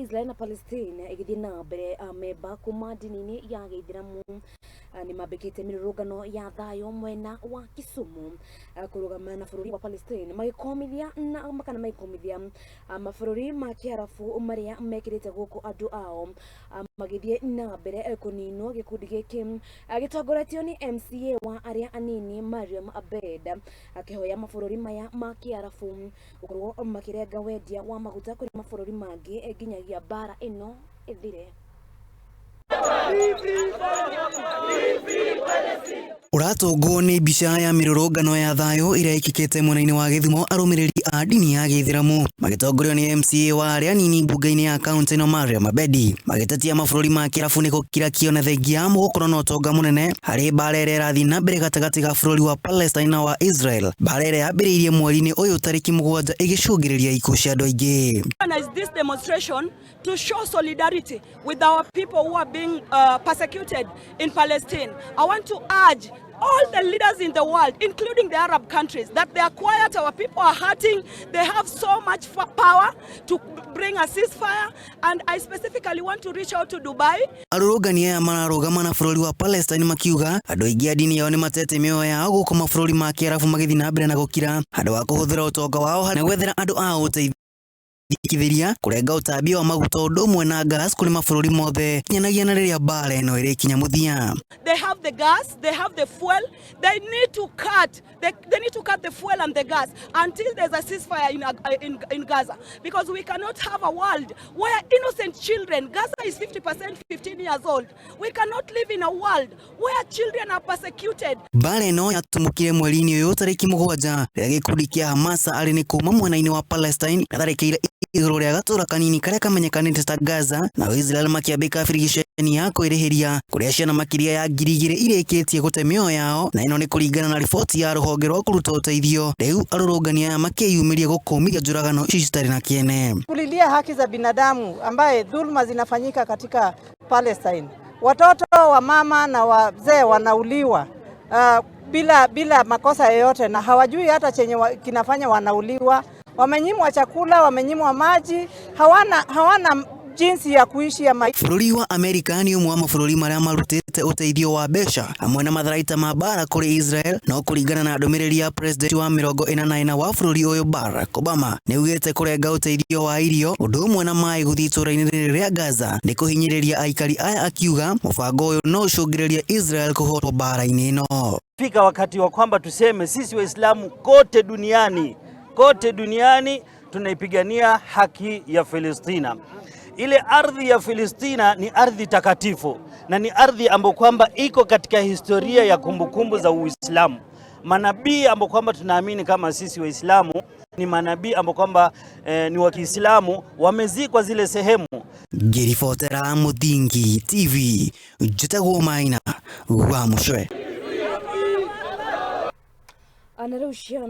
Israel na Palestine ĩgĩthiĩ na mbere, amemba kuma ndini-inĩ ya gĩithĩramu nĩ mambĩkĩte mĩrũrũngano ya thayũ mwena wa Kisumu, kũrũgama na bũrũri wa Palestine, magĩkomithia na kana magĩkomithia mabũrũri ma kĩarabu marĩa mekĩrĩte gũkũ andũ ao magĩthiĩ na mbere kũninwo. Gĩkundi gĩkĩ gĩtongoretio nĩ MCA wa arĩa anini Mariam Abed, akĩhoya mabũrũri maya ma kĩarabu gũkorwo makĩrenga wendia wa maguta kũrĩ mabũrũri mangĩ nginyagia mbara ĩno ĩthire. Ũratũngwo nĩ mbica ya mĩrũrũngano ya thayũ ĩrĩa ĩkĩkĩte mwena-inĩ wa Gĩthumo, arũmĩrĩri a ndini ya gĩithĩramu magĩtongorio nĩ MCA wa arĩa anini mbunge-inĩ ya kaunti ĩno Mariam Abedi, magĩtetia mabũrũri ma kĩarabu nĩ gũkira kĩo na thengia mũgũkorwo na ũtonga mũnene harĩ mbara ĩrĩa ĩrathiĩ na mbere gatagatĩ ga bũrũri wa Palestine na wa Israel, mbara ĩrĩa yambĩrĩirie mweri-inĩ ũyũ tarĩki 7 ĩgĩcũngĩrĩria ikuũ cia andũ aingĩ. Organize this demonstration to show solidarity with our people who are being persecuted in Palestine. I want to urge all the leaders in the world, including the Arab countries, that they are quiet, our people are hurting, they have so much power to bring a ceasefire, and I specifically want to reach out to Dubai. Arũrũngani aya mararũgama na bũrũri wa Palestine makiuga andũ aingĩ a ndini yao nĩmatete mĩoyo yao gũkũ mabũrũri ma kĩarabu magĩthiĩ na mbere na gũkira handũ ha kũhũthĩra ũtonga wao na gwethera andũ ao ũteithio kũrenga ũtambia wa maguta ũndũ ũmwe na gas kũrĩ mabũrũri mothe kinyanagĩa na rĩrĩa mbara ĩno ĩrĩkinya mũthia. They have the gas, they have the fuel, they need to cut the fuel and the gas until there's a ceasefire in Gaza. Because we cannot have a world where innocent children, Gaza is 50% 15 years old. We cannot live in a world where children are persecuted. Mbara ĩno yatumũkire mweri-inĩ ũyũ tarĩki 7 rĩrĩa gĩkundi kĩa Hamas arĩ nĩ kuma mwena-inĩ wa Palestine gatharĩkĩire igũrũ rĩa gatũra kanini karĩa kamenyekanĩte ta Gaza, na Israel makĩambĩka birigiceni ya kwĩrĩhĩria kũrĩa ciana makĩria ya 2000 irĩkĩtie gũte mĩoyo yao, na ĩno nĩ kũringana na riboti ya rũhonge rwa kũruta ũteithio. Rĩu arũrũngani aya makĩyumĩria gũkũmithia njũragano ici citarĩ na kĩene. Kulilia haki za binadamu ambaye dhulma zinafanyika katika Palestine. Watoto wa mama na wazee wanauliwa bila makosa yoyote na hawajui hata chenye kinafanya wanauliwa. Wamenyimwa chakula, wamenyimwa maji, hawana jinsi ya kuishi ya maisha. Bũrũri wa Amerika nĩ ũmwe wa mabũrũri marĩa marutĩte ũteithio wa mbeca hamwe na matharaita ma mbara kũrĩ Israel, no kũringana na ndũmĩrĩri ya president wa 44 wa bũrũri ũyũ Barack Obama, nĩaugĩte kũrenga ũteithio wa irio ũndũ ũmwe na maĩ gũthiĩ itũũra-inĩ rĩrĩ rĩa Gaza nĩ kũhinyĩrĩria aikari aya, akiuga mũbango ũyũ no ũcũngĩrĩrie Israel kũhotwo mbara-inĩ ĩno. Fika wakati wa kwamba tuseme sisi Waislamu kote duniani tunaipigania haki ya Filistina. Ile ardhi ya Filistina ni ardhi takatifu na ni ardhi ambayo kwamba iko katika historia ya kumbukumbu za Uislamu. Manabii ambao kwamba tunaamini kama sisi Waislamu ni manabii ambao kwamba ni wa Kiislamu wamezikwa zile sehemu. Ngĩribotera Mũthingi TV, njĩtagwo Maina wa Mũcwe. Na rĩu ciana